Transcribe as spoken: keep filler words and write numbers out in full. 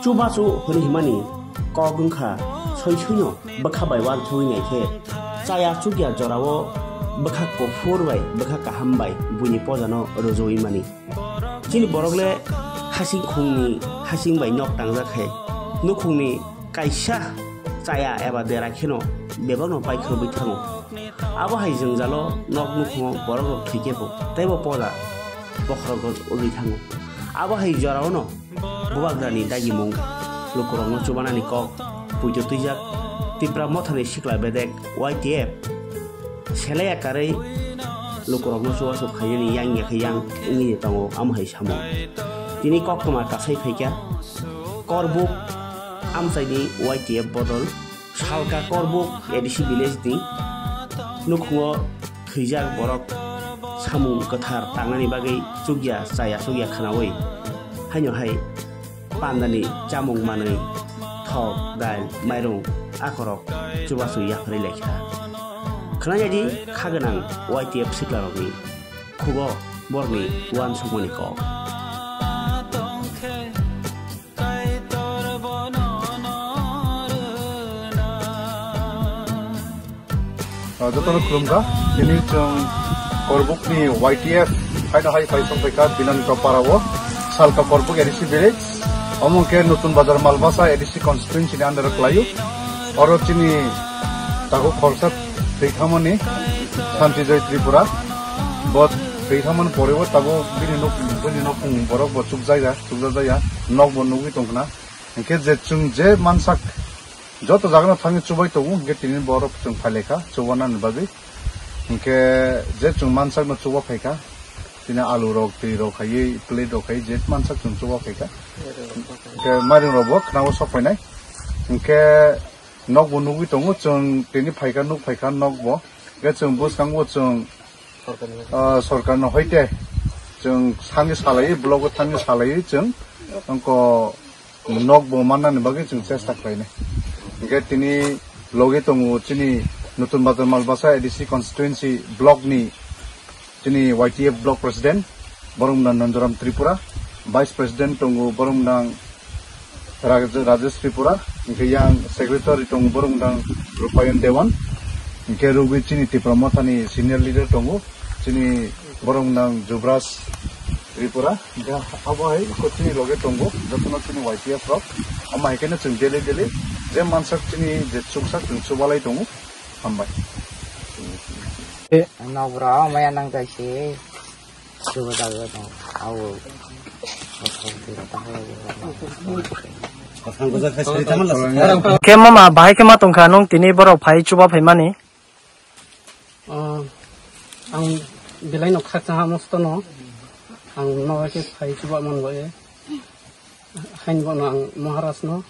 Chubachu hwnwi himani kok wngkha soi soino bwkha bai uansugwi naikhe chaya chukya jorao bwkha kuphur bai bwkha kaham bai buini pojano rwjagwi mani. Chini borok le hasing khungni hasing bai nok tangjak hai nukhungni kaisa chaya eba dera kheno bebakno paikhorwi thango. Abo hai jwngjalo nok nukhungo borok rok thwikhe bo teibo poda bokhorok ugwi thango. Abo hai jorao no bubagrani dagimung lukurokno chubanani kok puito twijak Tipra mothani sikla bedek Y T F selai akarwi lukurokno chubachu khainani yang yakhe yang wngwi tongo amo hai samung. Tini koktwma kasai phaikha Korbuk amchaini Y T F bodol Salka Korbuk A D C village ni nukhungo thwijak borok samung kwthar tangnani bagwi chukya chaya chukya khwnawi haino hai pandani chamung manwi thok, dail, mairung akorok chubachu yapharwi laikha. Khwnajadi kha gwnang Y T F siklarokni khugo borokni uansukmani kok. Ah, jotono khulumkha. Tini chwng Korbukni Y T F phaino hai phai song phaikha Binani Topara o Salka Korbuk A D C village. Omo khe Nutun Bazar Malbasa A D C constituency ni under o kwlaio. Oro chini takhuk khoroksa thwi thangmani Santijoy Tripura. Bo thwi thangmani pore bo tabuk bini nok, bini nok borok bo chukjaya, chukjajaya, nok bo nugwi tongkhna. Hinkhe je chwng je mansak joto jagano thangwi chubai tongo, hinkhe tini borok chwng phailaikha chubanani bagwi. Hinkhe je chwng mansakno chuba phaikha, tini alu rok, twi rok khaiwi, plate rok khaiwi je mansak chwng chuba phaikha. Hinkhe mairum rok bo khwnao sok phainai. Hinkhe nok bo nugwi tongo, chwng tini phaikha, nuk phaikha nok bo. Hinkhe chwng bwskango chwng ah, sorkarno hoite chwng thangwi salaiwi, blogo thangwi salaiwi chwng wngkha nok bo mannani bagwi chwng chesta khlainai. Hinkhe tini logi tongo chini Nutun Bazar Malbasa A D C constituency block ni chini Y T F block president, borok wngkha Nanjoram Tripura, vice president tongo, borok wngkha Raj-, Rajesh Tripura, hinkhe yang secretary tongo borok wngkha Rupayan Dewan, hinkhe rugwi chini Tipra Mothani senior leader tongo, chini borok wngkha Jubraj Tripura, hinkhe abo hai khe chini loge tongo, jotono chini Y T F rok, omo hai kheno chwng daily daily je mansak chini je chuksak chwng chubalai tongo, hambai. Nokra maya nang tai se. Khe mama bahai khe ma tongkha nung tini borok phai chuba phaimani? Ah, ang belai no khakchang ha mosto no. Ang no khe phai chuba man bo e. Hain bo no ang Maharaj no.